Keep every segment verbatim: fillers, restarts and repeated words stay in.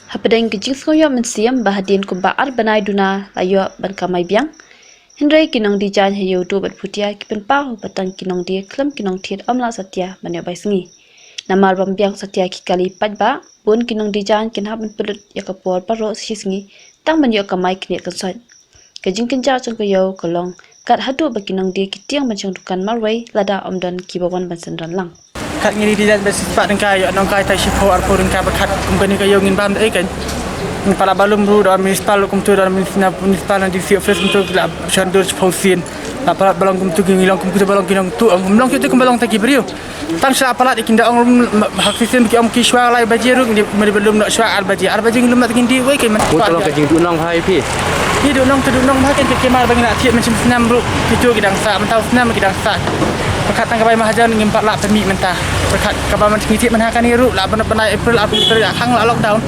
Hapdeng ki jingsngewïoh mynsiem ba hadien kumba ar bnai duna la ïoh ban kamai biang, hynrei ki nongdie jaiñ ha Ïewduh bad Phutia ki pynpaw ba tang ki nongdie khlem ki nongthied ym lah satia ban ïoh bai sngi. Namar bym biang satia ki kali paidbah, bun ki nongdie jaiñ kin hap ban pynlut ïa ka por baroh shi sngi tang ban ïoh kamai knieh kynsoit. Ka jingkynjah jong ka ïew ka long kat haduh ba ki nongdie ki tieng ban shong dukan marwei lada ym don kiba wan ban synran lang. Kat ngi dang dih jan ba shispah tyngka, ïoh nongkai tai shiphew arphew tyngka, ba kat kum kane ka ïew ngin bam da ei kan. Ngi palat ba lum ruh da municipal kumtu, da municipal na D C office kumtu, la shan dur shiphew sien. La palat ba long kumtu, ngi long kumtu ba long ki nongtuh, ym long kumtu kumba long ta ki briew. Tang sha palat ïa kin da ong rum, ha ki sien ki ong ki shuwa lai baje ruh, ngi dei ba lum noh shuwa ar baje. Ar baje ngi lum noh ta kin dih wei kan man. Mut ka long ka jingduhnong bha ïa phi. Ngi duhnong te duhnong bha kan, ka kemar ba ngi la thied mynshem snem ruh. Kitu ki dang sah, mynta u snem ki dang sah. Pyrkhat tang ka bai mahajan ngim pat lah pynmih mynta. Pyrkhat kaba man ngi thied mynta kane ruh, la ban bnai April, April la khang la lockdown.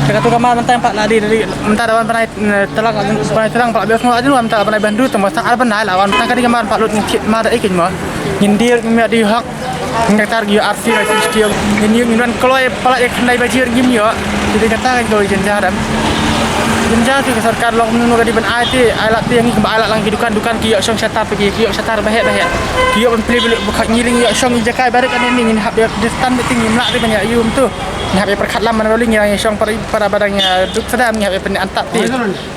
Te katu ka mar mynta pat la dei, dei mynta da wan bnai, eh, tlang, bnai tlang pat la biang sngewbha ïa mynta la bnai ban du tang ba sah ar bnai la wan mynta kane ka mar pat lut ngi thied mar da ei kan mo. Ngin dei ngim ïa dei hok. Ngi kata ki ïoh arsi, arsi stia. Ngin ïoh, ngin wan kloi palat ïa khyndai baje ngim ïoh. Te kata ka jingïoh jynjar em. Jynjar te ka sorkar long kumno ka dei ban ai te, ai lad te ïa ngi kumba ai lad lang ki dukan, dukan ki ïoh shong shatar te ki, ki ïoh shatar baheh baheh. Ki ïoh ban plie plie ba kha ngi ling ïoh shong ïa jaka barit ane ni ngin hap ïa distance te ngim lah te ban ïa ïum tu. Ngin hap ïa pyrkhat lam ban rolling ïa shong para, para ba dang ïa duk sadam ngin hap ïa pynïa antap te.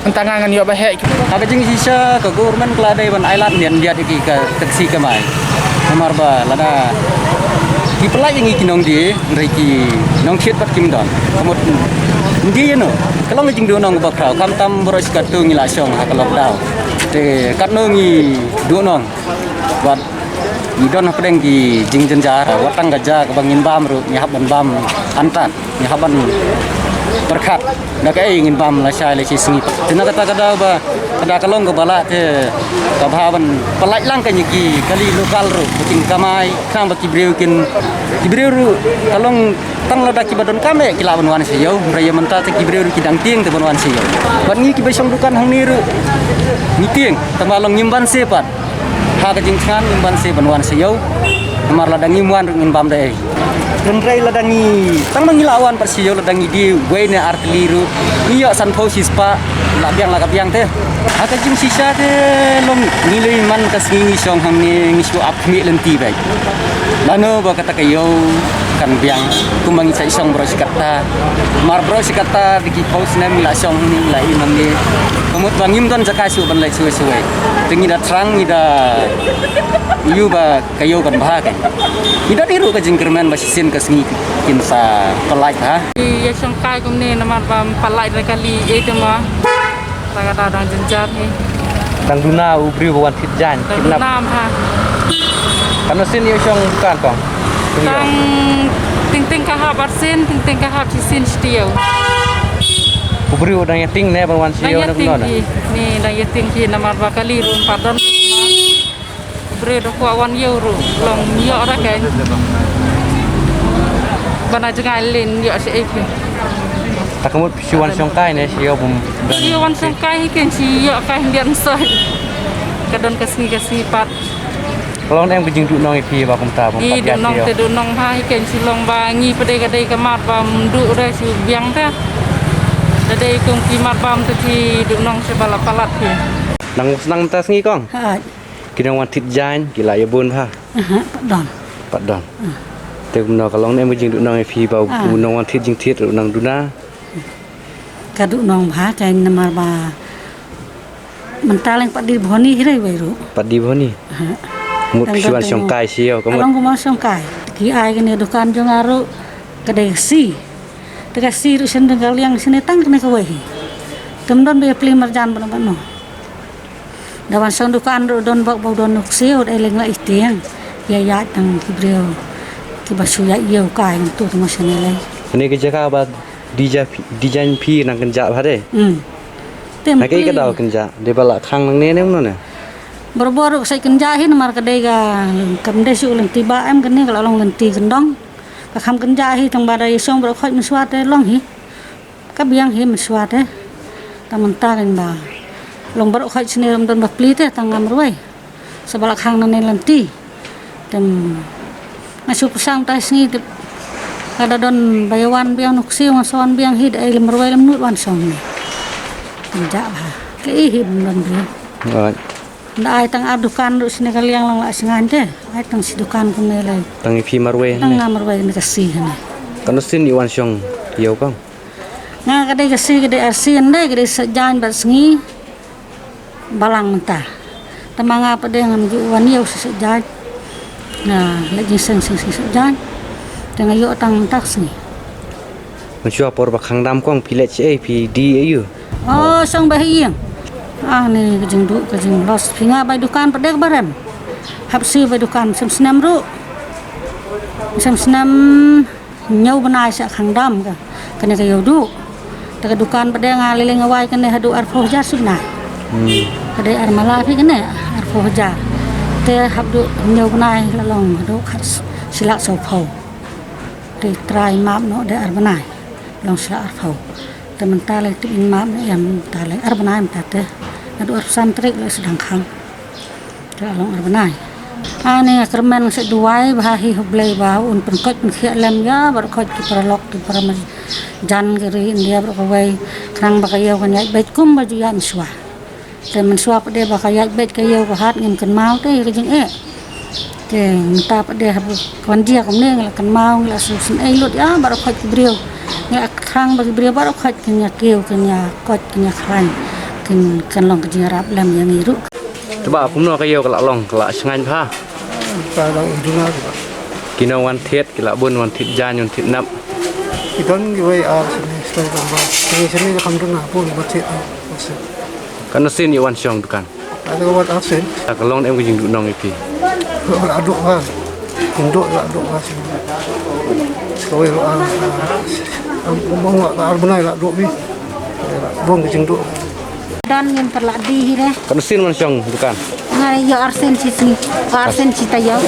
Mynta nga ngan ïoh ba heh. Ha ka jingshisha ka government ka la dei ban ai lad nian biat ïa ki ka taxi kamai. Namar ba lada ki pynlait ïa ngi ki nongdie, hynrei ki nongthied pat kim don. Ka mut ndie ïa no. Ka long ka jingduhnong kaba khraw. Khamtam baroh shi katto ngi la shong ha ka lockdown. Te katno ngi duhnong. Wat ngi don hapdeng ki jingjynjar, wat tang ka ja kaba ngin bam ruh, ngi hap ban bam antad, ngi hap ban pyrkhat da kaei ngin bam lashai lashai sngi. Te na kata ka daw ba ka da ka long kaba lah te ka bha ban pynlait lang ka ïa ki kali local ruh, ka jingkamai, khnang ba ki briew kin, ki briew ruh ka long tang lada kiba donkam eh ki lah ban wan sha ïew, hynrei ïa mynta te ki briew ruh ki dang tieng te ban wan sha ïew. Bad ngi kiba shong dukan hangne ruh ngi tieng, tang ba long ngim banse pat. Ha ka jingthngan ngim banse ban wan sha ïew. Namar lada ngim wan ruh ngin bam da ei. Hynrei lada ngi, tang ba ngi la wan pat sha ïew, lada ngi die wei ne ar tylli ruh, ngi ïoh sanphew shispah, la biang la ka biang te. Ha ka jingshisha te long ngi lei man ka sngi ngi shong hangne ngi shu ap khmih lynti beit. Lano ba kata ka ïew kan biang kumba ngi sa shong baroh shi katta. Mar baroh shi katta da ki phew snem ngi la shong hangne ngi la im hangne. Ka mut ba ngim don jaka shuh ban leit shuh shuh. Te ngi da thrang ngi da ïoh ba ka ïew kan bha kan. Ngi da dei ruh ka jingkyrmen ba shisien ka sngi kin sa pynlait ha. Ïa shong kai kumne namar ba ym pynlait da kali ei te ma. Ta ka daw dang jynjar hi. Dang duna u briew ba wan thied jaiñ, dang kidnap. Duna ma ha. Katno sien ïa shong dukan kong? Tang ting ting ka hap ar sien, ting ting ka hap shisien stia. U briew dang ïa ting ne ban wan sha ïew ne kumno ne? Ni dang ïa ting hi namar ba kali ruh pat don. Briew da kwah wan ïew ruh long ïoh ra kan. Bana jngai lin ïoh shi ei phi. Ta ka mut shu wan shong kai ne shi ïew bym don. Shi wan shong kai hi kan shi ïoh kai biang soi. Ka don ka sngi ka sngi pat. Ka long em ka jingduhnong ïa phi ba kumta bym pat ïa te duhnong bha hi kan shi long ba ngi pat dei ka dei ka mat bam duh re shi biang ta. Da dei kum ki mat bam te ki duhnong shi ba la palat hi. Nang snang mynta sngi kong? Ha. Ki nongwan thied jaiñ ki la ïa bun bha. Aha, pat don. Pat don. Te kumno ka long ne em ka jingduhnong ïa phi ba u nongwan thied jingthied ruh nang duna. Ka duhnong bha ka namar ba mynta leng pat die bhoni hi re wei ruh. Pat die bhoni. Aha. Mut phi wan shong kai sha ïew ka mut. Ka long kumno shong kai. Ki ai kane dukan jong nga ruh ka dei ka si. Te ka si ruh shen dang ka liang shen tang kane ka wei hi. Te ym don ba ïa plie marjan bad bad no. Da wan shong dukan ruh don bok bok don nuk siew dei leng la itieng. Ïa ïa tang ki briew kiba shu ïa ïew kai ngtu tang shane lei. Kane ka jaka ba die jaiñ phi, die jaiñ phi nang kynjah bha de. Hmm. Te ym plie. Na kaei ka daw kynjah de ba la khang nangne ne kumno ne? Barabor ruh ka sait kynjah hi namar ka dei ka kam dei shu lynti ba em kane ka la long lynti kyndong. Ka kham kynjah hi tang ba da ïa shong baroh khoit mynshuwa te long hi. Ka biang hi mynshuwa te. Tang mynta kan ba long baroh khoit shane ym don ba plie te tang ngam ruwai. Sa ba la khang nangne lynti. Tem nga shu pyrshang tai sngi te. Ka da don ba ïa wan biang, u ksi nga sa wan biang hi, da ai lem marwei lem nud wan shong ne. Ka jah bha. Ka i hi bym don briew. Right. Da ai tang ar dukan ruh shane ka liang lang la sngewthuh te. Ai tang shi dukan kumne lei. Tang i phi marwei. Tang ne? Nga marwei ne ka shi hane. Katno sien i wan shong ïa u kong? Nga ka dei ka shi, ka dei ar sien dei, ka dei sa jaiñ bad sngi. Balang mynta. Te ma nga pat de ngam ju wan ïa u sa jaiñ. Nga leh jingseng seng seng sa jaiñ. Te nga ïoh tang mynta ka sngi. Mynshuwa por ba khang dam kong phi leh shaei, phi die aïu? Oh, shong ba ha ïing. Ah, ne ka jingduh ka jinglos. Phi nga bai dukan pat de ka barem. Hap siew bai dukan sem snem ruh. Sem snem hynñiew bnai sha khang dam ka. Kane ka ïew duh. Te ka dukan pat de nga lei lei nga wai kane haduh arphew hajar shi bnai. Hmm. Ka dei ar mala phi kane arphew hajar. Te hap duh hynñiew bnai la long haduh khat shi lak sawphew. Te trai map noh de ar bnai. Long shi lak arphew. Te mynta lei tip in map noh em mynta lei ar bnai mynta te. Haduh arphew san tarik lei sdang khang. Te la long ar bnai. Ani nga kyrmen nga sa duwai bha hi ha U Blei ba un pynkoit pynkhiah lem ïa baroh khoit ki paralok ki para marjan ka ri India baroh kawei. Khnang ba ka ïew kan ïaid beit kumba ju ïaid mynshuwa. Te mynshuwa pat de ba ka ïaid beit ka ïew ka hat ngim kynmaw te ïa ka jingeh. Te mynta pat de haba ka wan jia kumne ngi la kynmaw, ngi la sngewsih sngewsih lut ïa baroh khoit ki briew. Ngi la thrang ba ki briew baroh khoit kin ïa kiew, kin ïa koit, kin ïa khlaiñ, kin, kan long ka jingïarap lem ïa ngi ruh. Te ba kumno ka ïew ka la long, ka la shngaiñ bha? Ka long i duna ba. Ki nongwan thied, ki la bun wan thied jaiñ, wan thied nap. Ki don kiwei ar shane, shlei don ba. Ki shane ka kham duna bun ba thied. Katno sien i wan shong dukan? Ada ka wan ar sien. Ka long em ka jingduh nong ïa phi? Ka la duh ka. Jingduh la duh ka sien. Kawei la ar, ar, ar, ar bnai la duh phi. La duh ka jingduh. Don ngim pat la die hi re. Katno sien wan shong dukan? Nga ïoh ar sien shi sngi, ar sien shi taïew.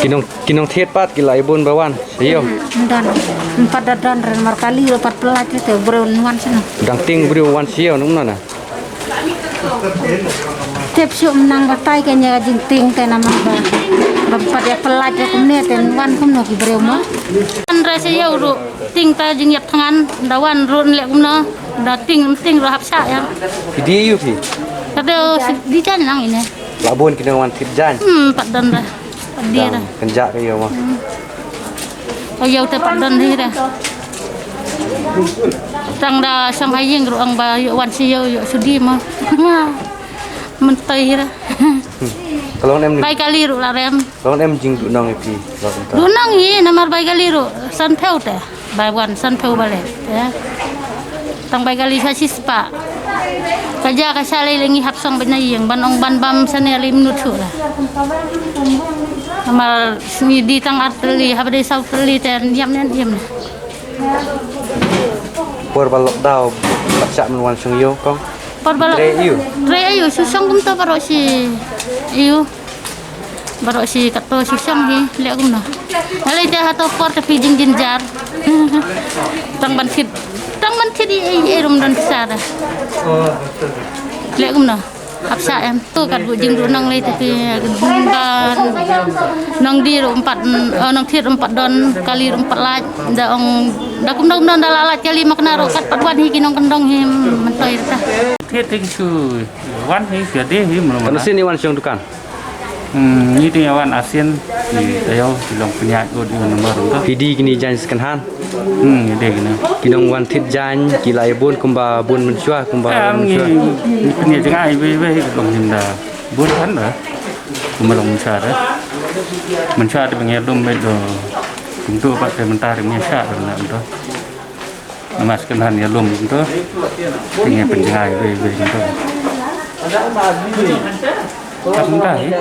Ki nong, ki nongthied pat ki la ïa bun ba wan sha ïew? Ym don. Ym pat da don re, namar kali ruh pat pyllait te briew wan shano. Dang tieng briew wan sha ïew, kumno na? Tip shuh, ym nang batai ka ïa ka jingtieng te namar ba, ba ym pat ïa pyllait ïa kumne te wan kumno ki briew mo. Wan re sha ïew ruh. Tieng ta jingïap thngan, da wan ruh leh kumno, da tieng, tieng ruh hap shah ïa. Phi die aïu phi? Ka dei, oh, die jaiñ lang ine. La bun ki nongwan thied jaiñ? Hmm, pat don re. Pat die re. Kynjah ka ïew ma. Hmm. Ka ïew te pat don hi re. Tang da shong ha ïing ruh ong ba ïoh wan sha ïew ïoh shu die ma. Myntoi hi re. Hmm. Ka long em ni? Bai kali ruh la rem. Long em jingduh nong ïa phi, long em ta. Duh nong hi, namar bai kali ruh, sanphew te. Bai wan, sanphew ba leh, te. Tang bai kali sa shispah. Ka ja ka sha lei lei ngi hap shong beit na ïing, ban ong ban bam shane lei mynta shuh la. Namar sngi die tang ar tylli, haba dei saw tylli te, ïam ne ïam ne. Por ba lockdown, pat shah men wan shong ïew kong? Por ba lock-, trei aïu? Trei aïu, shu shong kumta baroh shi ïew. Baroh shi katto shi shong hi, leh kumno. Balei te hato por te phi jingjynjar. Tang ban thied, tang ban thied ei ei ei ruh ym don pisa te. Leh kumno. Hap shah em. To katba jingduh nong lei te phi ban nongdie ruh ym pat, eh, nongthied ruh ym pat don, kali ruh ym pat lait, da ong, da kumno kumno da la lait kali ma kane ruh kat pat wan hi ki nongkyndong hi myntoi te. Thied te ki shu wan hi, shu die hi, mano mano. Katno sien i wan shong dukan? Hmm, ngi te ïa wan ar sien, i taïew, i long pynïaid ut, i wan nombar, to. Phi die kine jaiñ second hand? Hmm, ngi die kine. Ki nongwan thied jaiñ, ki la ïa bun kumba bun mynshuwa, kumba bun mynshuwa. Ngi pynïaid jngai, wei, wei, long hynda bun kan da. Kumba long mynshuwa da. Mynshuwa da ba ngi ïalum beit da. Kumto pat te mynta da ngi ïa shah da na to. Mas kan han ïalum kumto. Ngi pynjngai wei wei kumto. Ka kumta hi.